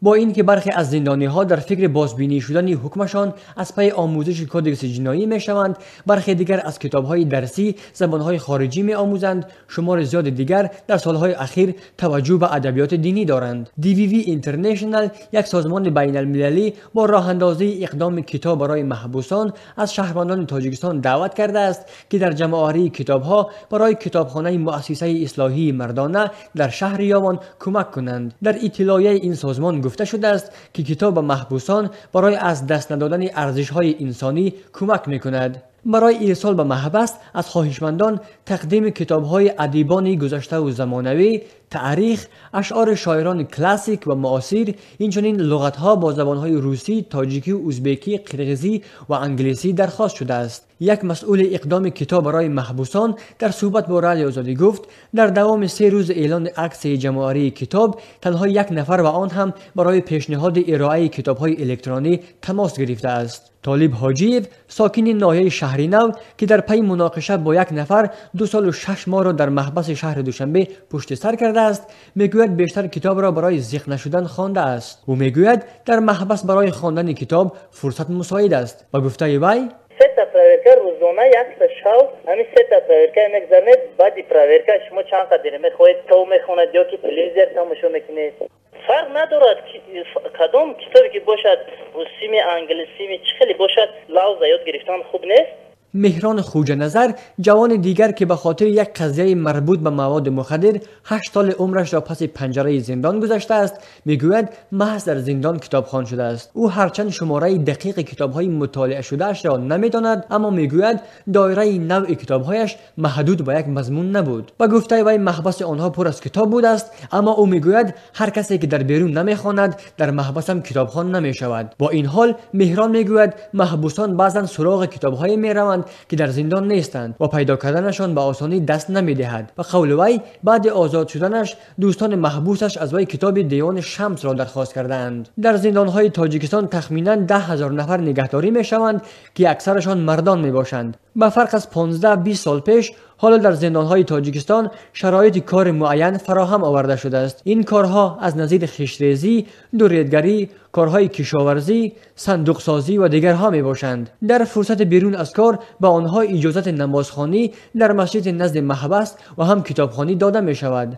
Бо ин ки бархе аз зиндониҳо дар фикри бозбинӣ шудани ҳукмашон аз пайи омӯзиши кодекси ҷиноӣ мешаванд, бархе дигар аз китобҳои дарсӣ забонҳои хориҷӣ меомӯзанд, шумори зиёди дигар дар солҳои ахир таваҷҷӯҳ ба адабиёти динӣ доранд. DVV International, як созмони байналмилалӣ, бо роҳандозии иқдоми китоб барои маҳбусон аз шаҳрвандони Тоҷикистон даъват кардааст, ки дар ҷамъоварии китобҳо барои китобхонаи муассисаи ислоҳии мардона дар шаҳри Ёвон кӯмак кунанд. Дар иттилоияи ин созмон гуфта шудааст, ки китоб ба маҳбусон барои аз даст надодани арзишҳои инсонӣ кӯмак мекунад. Барои ирсол ба маҳбас аз хоҳишмандон тақдими китобҳои адибони гузаштаву замонавӣ, таърих, ашъори шоирони классик ва муосир, инчунин луғатҳо бо забонҳои русӣ, тоҷикӣ, узбекӣ, қирғизӣ ва англисӣ дархост шудааст. Як масъули иқдоми китоб барои маҳбусон дар суҳбат бо Радиои Озодӣ гуфт, дар давоми 3 рӯзи эълони аксияи ҷамъоварии китоб танҳо як нафар ва он ҳам барои пешниҳоди ироаи китобҳои электронӣ тамос гирифтааст. Толиб Ҳоҷиев, сокини ноҳияи Шаҳринав, ки дар пайи муноқиша бо як нафар 2 солу 6 моҳро дар маҳбаси шаҳри Душанбе пушти сар кардааст, мегӯяд, бештар китобро барои зиқ нашудан хондааст. Ӯ мегӯяд, дар маҳбас барои хондани китоб фурсат мусоид аст. Ба гуфтаи вай, сета проверка рӯзона, якта шав, ҳамин сета проверка мегзарнед. Баъди проверка шумо чанд қадр мехоҳед китоб мехонед ё ки телевизор тамошо мекунед, фарқ надорад. Кадом китобе ки бошад, русими, англисими, чӣ хеле бошад, лавза ёд гирифтан хуб нест. Меҳрон Хуҷаназар, ҷавони дигар, ки ба хотири як қазияи марбут ба маводи мухаддир 8 соли умрашро паси панҷараи зиндон гузаштааст, мегӯяд, маҳз дар зиндон китобхон шудааст. Ӯ ҳарчанд шумораи дақиқи китобҳои мутолиа шудаашро намедонад, аммо мегӯяд, доираи навъи китобҳояш маҳдуд ба як мазмун набуд. Ба гуфтаи вай, маҳбаси онҳо пур аз китоб будааст, аммо ӯ мегӯяд, ҳар касе ки дар берун намехонад, дар маҳбасам китобхон намешавад. Бо ин ҳол Меҳрон мегӯяд, маҳбусон баъзан суроғи китобҳое мераванд, ки дар зиндон нестанд ва пайдо карданашон ба осонӣ даст намедиҳад. Ба қавли вай, баъди озод шуданаш дӯстони маҳбусаш аз вай китоби Девони Шамсро дархост кардаанд. Дар зиндонҳои Тоҷикистон тахминан 10 000 нафар нигаҳдорӣ мешаванд, ки аксарашон мардон мебошанд. Ба фарқ аз 15-20 сол пеш, ҳоло дар зиндонҳои Тоҷикистон шароити кори муайян фароҳам оварда шудааст. Ин корҳо аз назири хиштрезӣ, дуредгарӣ, корҳои кишоварзӣ, сандуқсозӣ ва дигарҳо мебошанд. Дар фурсати берун аз кор ба онҳо иҷозати намозхонӣ дар масҷиди назди маҳбас ва ҳам китобхонӣ дода мешавад.